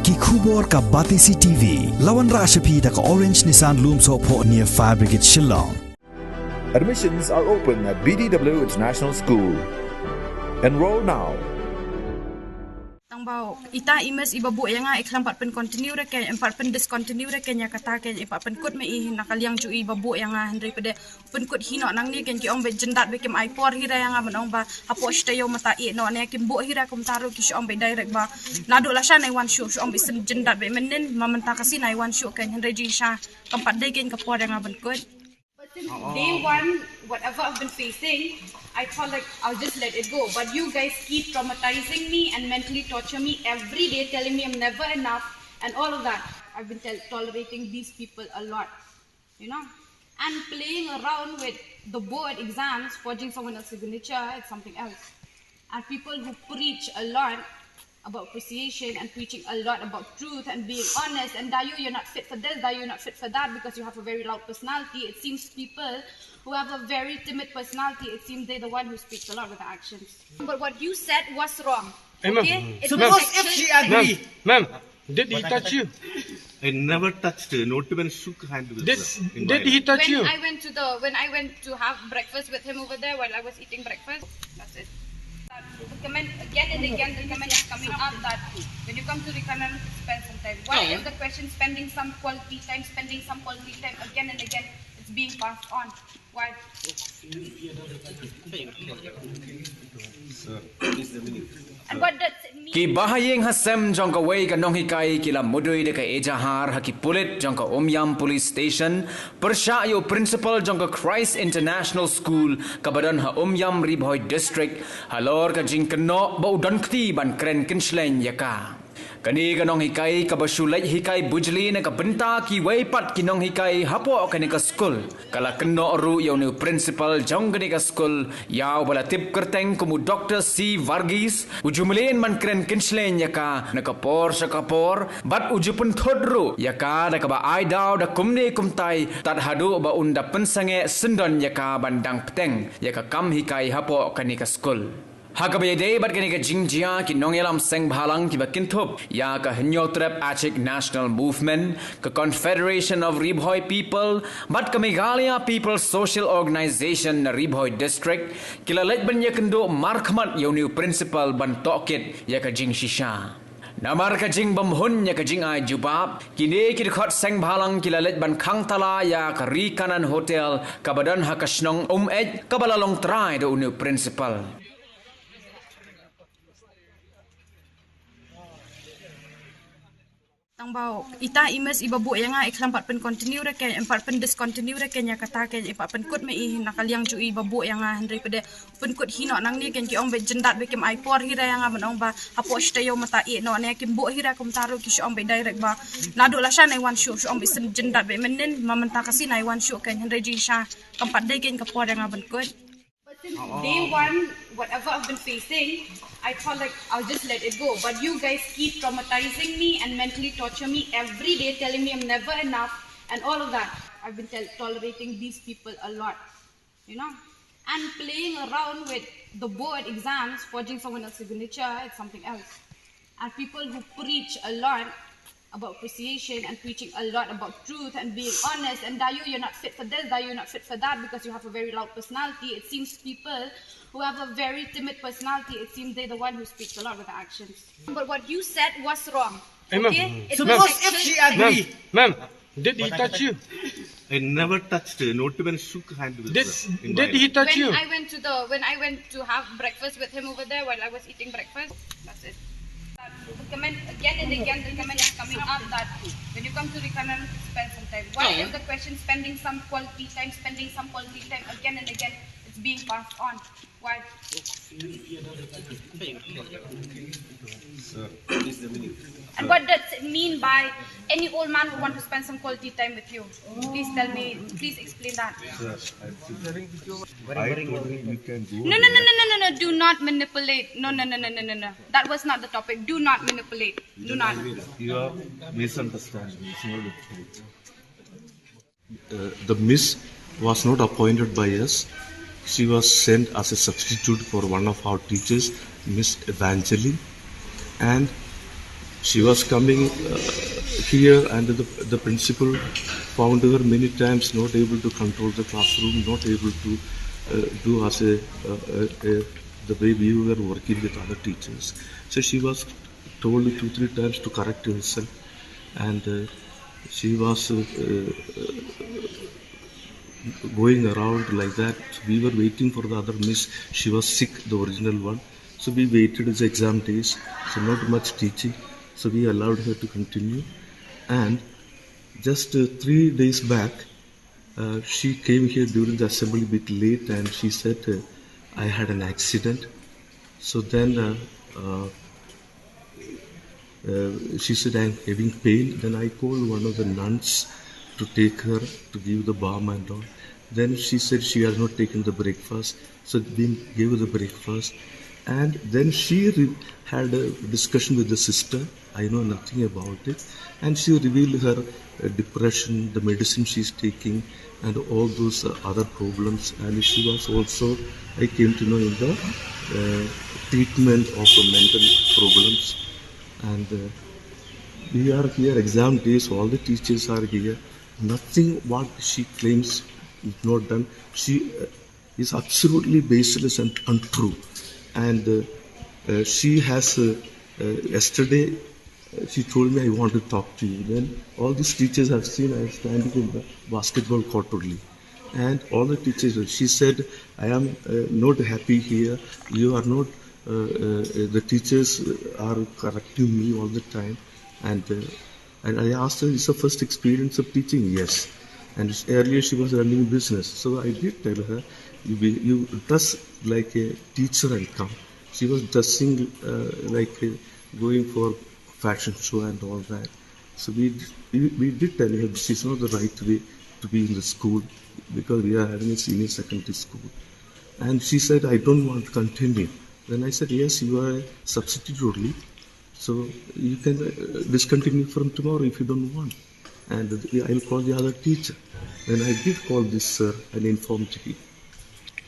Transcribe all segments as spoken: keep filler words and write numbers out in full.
Ki khubor ka Batesi T V. La wanrah sha phi da ka Orange Nissan Lumsohphoh near Fire Brigade Shillong. Admissions are open at B D W International School. Enroll now. Tang ba ita i miss i ba buh ïa nga, i khlem pat pyn continue re ke, em pat pyn discontinue re ke ïa kata ke, i pat pynkut ma i na ka liang jong i ba buh ïa nga, hynrei pat de pynkut hi noh nangne ke, ki ong ba jyndat ba kim ai por hi re ïa nga, ban ong ba hapoh shi taïew mynta i noh ne kim buh hi re, kumta ruh ki shu ong ba direct ba naduh lashai nai wan shuh, shu ong ba i sngewjyndat ba mynnin, ma mynta ka sngi nai wan shuh ke, hynrei jingshisha kam pat dei ke ka por ïa nga ban kut. But since day one, whatever I've been facing, I thought, like, I'll just let it go. But you guys keep traumatizing me and mentally torture me every day, telling me I'm never enough and all of that. I've been tel- tolerating these people a lot, you know. And playing around with the board exams, forging someone else's signature, it's something else. And people who preach a lot about appreciation and preaching a lot about truth and being honest, and Dayu, you're not fit for this, Dayu, you're not fit for that, because you have a very loud personality. It seems people who have a very timid personality, it seems they're the one who speaks a lot with the actions. But what you said was wrong. Hey, ma'am. Okay? It's Suppose not if she actually agree. Ma'am, ma'am, did he touch you? I never touched her, not even shook hand with Did, her in did my he life. touch When you? I went to the, when I went to have breakfast with him over there while I was eating breakfast, that's it. The comment again and again, the comment is coming up that when you come to Rikanan, spend some time. Why is the question spending some quality time, spending some quality time again and again? It's being passed on. Why? Sir, what is the meaning? And what does it mean? Ki bahaïing hasem jong kawei ka nonghikai ki la mudui da ka ejahar ha ki pulit jong ka Umiam Police Station pyrshah ïa u principal jong ka Christ International School kaba don ha Umiam, Ri Bhoi District, halor ka jingkynnoh ba u don kti ban kren kynshleng ïa ka. Kane ka nonghikai kaba shu leit hikai bujli na ka bynta kiwei pat ki nonghikai hapoh kane ka skul, ka la kynnoh ruh ïa une u principal jong kane ka skul, ïa uba la tip kyrteng kum u Doctor C Varghese, u ju mlien ban kren kynshleng ïa ka na ka por sha ka por, bad u ju pynthut ruh ïa ka da kaba ai daw da kumne kumtai, tad haduh ba un da pynsangeh syndon ïa ka ban dang bteng ïa ka kam hikai hapoh kane ka skul. Ha kaba ïadei bad kane ka jingjia, ki nongïalam seng bhalang kiba kynthup ïa ka Hynñiewtrep Achik National Movement, ka Confederation of Ri Bhoi People bad ka Meghalaya People's Social Organization na Ri Bhoi District, ki la leit ban ïakynduh markhmat ïa une u principal ban tohkit ïa ka jingshisha. Namar ka jingbymhun ïa ka jingai jubab, kine ki dkhot seng bhalang ki la leit ban khang tala ïa ka Rikanan Hotel kaba don ha ka shnong Umeit, kaba la long trai da une u principal. Tang ba ita i miss i ba buh ïa nga, i khlem pat pyn continue re ke, em pat pyn discontinue re ke ïa kata ke, i pat pynkut ma i na ka liang jong i ba buh ïa nga, hynrei pat de pynkut hi noh nangne ke, ki ong ba jyndat ba kim ai por hi re ïa nga, ban ong ba hapoh shi taïew mynta i noh ne kim buh hi re, kumta ruh ki shu ong ba direct ba naduh lashai nai wan shuh, shu ong ba i sngewjyndat ba mynnin, ma mynta ka sngi nai wan shuh ke, hynrei jingshisha kam pat dei ke ka por ïa nga ban kut. But since day one, whatever I've been facing, I thought, like, I'll just let it go. But you guys keep traumatizing me and mentally torture me every day, telling me I'm never enough and all of that. I've been tel- tolerating these people a lot, you know. And playing around with the board exams, forging someone else's signature, it's something else. And people who preach a lot about appreciation and preaching a lot about truth and being honest and Dayu, you're not fit for this, Dayu, you're not fit for that, because you have a very loud personality. It seems people who have a very timid personality, it seems they're the one who speaks a lot with the actions. But what you said was wrong. Hey, ma'am. Okay? It's Suppose if she agree. Ma'am, ma'am, did he touch you? I never touched her, not even shook hand with Did, her in did my he life. touch When you? I went to the, when I went to have breakfast with him over there while I was eating breakfast, that's it. The comment again and again, the comment is coming up that when you come to Rikanan, spend some time. Why is the question spending some quality time, spending some quality time again and again? It's being passed on. Why? Sir, what is the meaning? And what does it mean by any old man would want to spend some quality time with you? Please tell me, please explain that. Sir, I, I told you you can go No, no, no, there. no, no, no, no. Do not manipulate. No, no, no, no, no, no, no. That was not the topic. Do not manipulate. Do not. You are misunderstanding. It's not the truth. Uh, the miss was not appointed by us. She was sent as a substitute for one of our teachers, Miss Evangeline. And She was coming uh, here, and the, the principal found her many times not able to control the classroom, not able to uh, do as a, uh, a, a, the way we were working with other teachers. So she was told two, three times to correct herself, and uh, she was uh, uh, going around like that. We were waiting for the other miss. She was sick, the original one. So we waited the exam days. So not much teaching. So we allowed her to continue. And just uh, three days back, uh, she came here during the assembly bit late, and she said, uh, "I had an accident." So then uh, uh, uh, she said, "I'm having pain." Then I called one of the nuns to take her to give the balm and all. Then she said she has not taken the breakfast. So we gave her the breakfast. And then she re- had a discussion with the sister. I know nothing about it. And she revealed her uh, depression, the medicine she's taking, and all those uh, other problems. And she was also, I came to know, in the uh, treatment of the mental problems. And uh, we are here, exam days, all the teachers are here. Nothing what she claims is not done. She uh, is absolutely baseless and untrue. And uh, uh, she has, uh, uh, yesterday, uh, she told me, "I want to talk to you." Then all these teachers have seen I am standing in the basketball court only. And all the teachers, she said, "I am uh, not happy here. You are not, uh, uh, the teachers are correcting me all the time." And uh, and I asked her, "Is the first experience of teaching?" "Yes." And earlier she was running business. So I did tell her, "You, be, you dress like a teacher and come." She was dressing uh, like uh, going for fashion show and all that. So we, we, we did tell her this is not the right way to be in the school because we are having a senior secondary school. And she said, "I don't want to continue." Then I said, "Yes, you are a substitute only. So you can uh, discontinue from tomorrow if you don't want. And I'll call the other teacher." Then I did call this sir and informed him.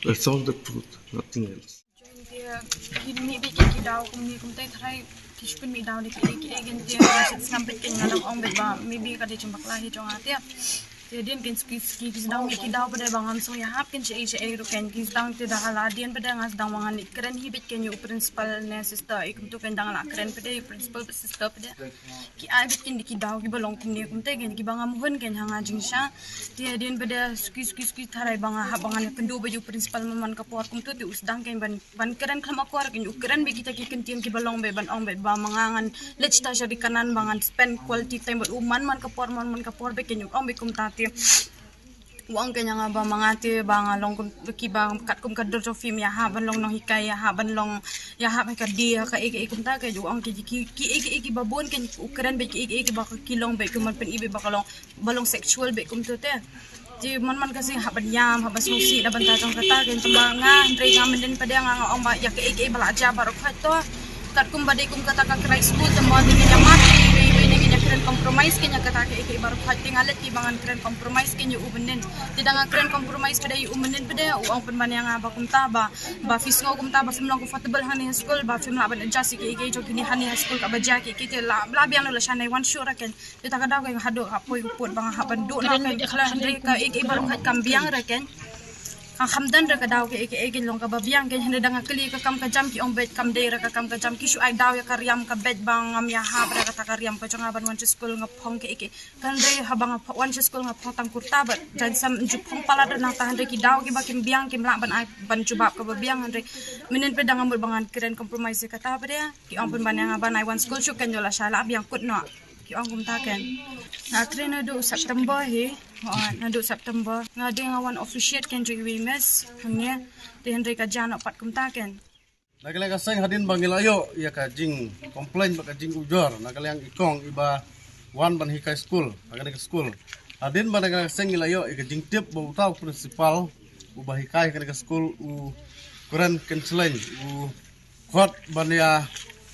That's all the truth, nothing else. Join dia, ki mih beit ki daw kumne kumtai, tharai ki shu pynmih daw da kiei kiei, kin te, sngap beit, kin nga dang ong beit ba maybe ka dei jingbakla hi jong nga te. Te hadien kin suki suki ki sdang mih ki daw pat de ba ngam sngew ïahap kin shaei shaei ruh, kin ki sdang te da hala hadien pat de nga sdang ba ngan leit kren hi beit, kin ïa u principal ne sister, i kumtu kin dang la kren pat de, u principal bad sister pat de. Ki ai beit kin da ki daw kiba long kumne kumtai, kin kiba ngam hun kin ha nga jingshisha. Te hadien pat de suki suki suki tharai ba nga hap ba ngan ïakynduh bad ïa u principal man man ka por kumtu, te u sdang kin ban ban kren khlem akor, kin u kren beit kita ki ktien kiba long beit ban ong beit ba ma nga ngan leit shata sha ri kanan ba ngan spend quality time bad u man man ka por, man man ka por beit, kin u ong beit kumta te. U ong kin ïa nga ba ma nga te ba nga long kum kiba katkum ka dur jong phim, ïahap ban long nonghikai, ïahap ban long, ïahap ha ka die, ha kaei kaei kumta, kin u ong ki ki kiei kiei kiba bun, kin u kren beit kiei kiei kiba ki long beit, kum ban pyni beit ba ka long ba long sexual beit kumtu te. Te man man ka sien hap ban ïam, hap ban sngewsih na bynta jong kata, kin tang ba nga, hynrei nga mynnin pat de nga, nga ong ba ïa kaei kaei ba la jia baroh khoit to. Katkum ba dei kum kata ka krai skul, tang ba dei ngin ïa mad, iwei iwei dei ngin ïa kren compromise, kin ïa kata kaei kaei baroh khoit, te nga leit te ba ngan kren compromise kin ïa u mynnin. Te da nga kren compromise pat de ïa u mynnin pat de, u ong pynban ïa nga ba kumta ba, ba phi sngew kumta ba phim long comfortable hangne ha skul, ba phim lah ban adjust ïa kaei kaei jong kine hangne ha skul, kaba jia kaei kaei, te la, la biang noh, lashai nai wan shuh ra kin. Te ta ka daw ka nga haduh ha poi u pud ba nga hap ban duh noh ka khla, hynrei kaei kaei baroh khoit kam biang re ken. Ka kham don re ka daw kaei kaei kin long kaba biang ken, hynrei da nga kylli ka kam ka jam, ki ong beit kam dei re ka kam ka jam, ki shu ai daw ïa ka riam ka beit ba ngam ïahap re kata ka riam ka jong nga ban wan sha skul nga phong kaei kaei. Hynrei haba nga phong, wan sha skul nga phong tang kurta bad jaiñsem, ju phong palat re nangta, hynrei ki daw kiba kim biang kim lah ban ai ban jubab kaba biang, hynrei mynnin pat de da nga mut ba ngan kren compromise ïa kata pat de. Ki ong pynban ïa nga ba nai wan skul shuh ken, ïoh lashai la biang kut noh. Ki ong kumta ken. Nga trei naduh September hi. Hooid, naduh September. Nga dei nga wan officiate ken jong iwei i miss hangne. Te hynrei ka jia noh pat kumta ken. Na ka liang ka seng, hadien ba ngi la ïoh ïa ka jing complain bad ka jing ujor na ka liang i kong iba wan ban hikai skul ha kane ka skul. Hadien ba na ka liang ka seng ngi la ïoh ïa ka jingtip ba uta u principal uba hikai ha kane ka skul u kren kynslem, u khot ban ïa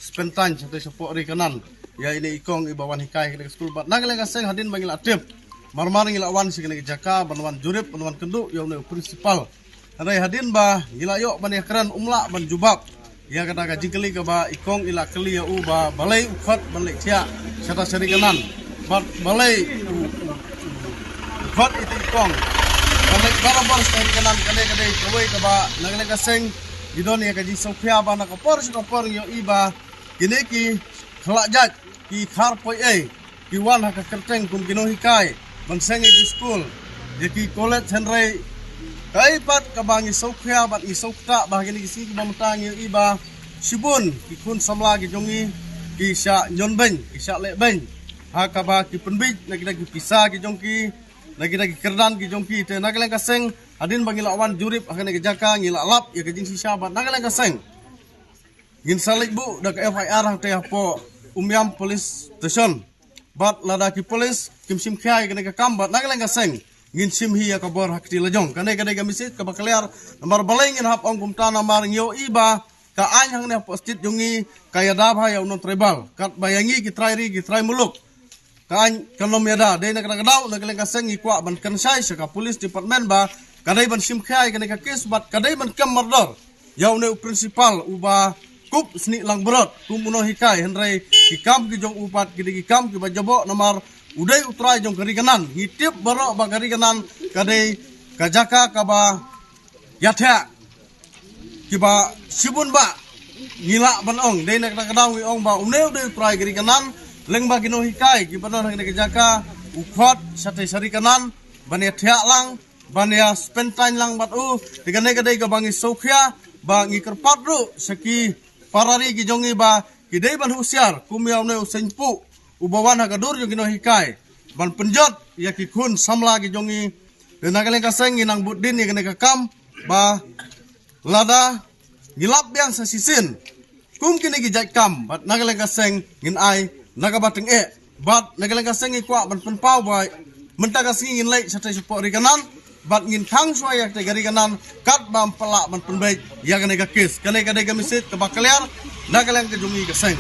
spend time shatei shapoh ri kanan ïa ine i kong iba wan hikai ha kane ka skul. Bad na ka liang ka seng, hadien ba ngi la tip, mar mar ngi la wan sha kane ka jaka ban wan jurip, ban wan kynduh ïa une u principal. Hynrei hadien ba ngi la ïoh ban ïa kren, um lah ban jubab. Ïa kata ka jingkylli kaba i kong i la kylli ïa u ba balei u khot ban leit thiah shata sha ri kanan. Bad balei u, u, u khot ïa i kong ban leit barabor shata ri kanan. Kane ka dei kawei kaba na ka liang ka seng ngi don ïa ka jingsngewkhia ba na ka por sha ka por ngi ïohi ba kine ki khlajait, ki khar poi ei, ki wan ha ka kyrteng kum ki nonghikai ban seng ïa ki skul, ïa ki college, hynrei kaei pat kaba ngi sngewkhia bad ngi sngewkta ba ha kine ki sngi kiba mynta ngi ïohi ba shibun ki khun samla ki jong ngi ki shah ñion beiñ, ki shah leh beiñ ha kaba ki pynbeit na kita ki pisa ki jong ki, na kita ki kyrdan ki jong ki. Te na ka liang ka seng hadien ba ngi la wan jurip ha kane ka jaka ngi la lap ïa ka jingshisha bad na ka liang ka seng ngin sa leit buh da ka F I R hangtei hapoh Umiam Police Station. Bad lada ki police kim shim khia ïa kane ka kam bad na ka liang ka seng ngin shim hi ïa ka bor ha kti lajong. Kane ka dei ka message kaba clear. Namar balei ngin hap ong kumta, namar ngi ïohi ba ka aiñ hangne hapoh state jong ngi ka ïada bha ïa u non-tribal, katba ïa ngi ki trai ri ki trai muluk ka aiñ kan ym ïada. Dei na kata ka daw na ka liang ka seng ngi kwah ban kynshai sha ka police department ba ka dei ban shim khia ïa kane ka kes bad ka dei ban kem mardor ïa une u principal uba kup snieh langbrot kum u nonghikai, hynrei ki kam ki jong u pat ki dei ki kam kiba jaboh namar u dei u trai jong ka ri kanan. Ngi tip baroh ba ka ri kanan ka dei ka jaka kaba ïathiah kiba shibun ba ngi lah ban ong. Dei na kata ka daw ngi ong ba une u dei u trai ka ri kanan, lyngba ki nonghikai kiba don ha kane ka jaka u khot shatei sha ri kanan ban ïathiah lang, ban ïa spend time lang bad u. Te kane ka dei kaba ngi sngewkhia ba ngi kyrpad ruh sha ki para ri ki jong ngi ba ki dei ban husiar kum ïa une u seng puh uba wan ha ka dur jong ki nonghikai ban pynjot ïa ki khun samla ki jong ngi. Te na ka liang ka seng ngi nang bud dien ïa kane ka kam ba lada ngi lap biang sa shisien kum kine ki jait kam bad na ka liang ka seng ngin ai na kaba tyngeh. Bad na ka liang ka seng ngi kwah ban pynpaw ba mynta ka sngi ngin leit shatei shapoh ri kanan bad ngin khang shuwa ïa katei ka ri kanan katba ym pat lah ban pynbeit ïa kane ka kes. Kane ka dei ka message kaba clear na ka liang ka jong ngi ka seng.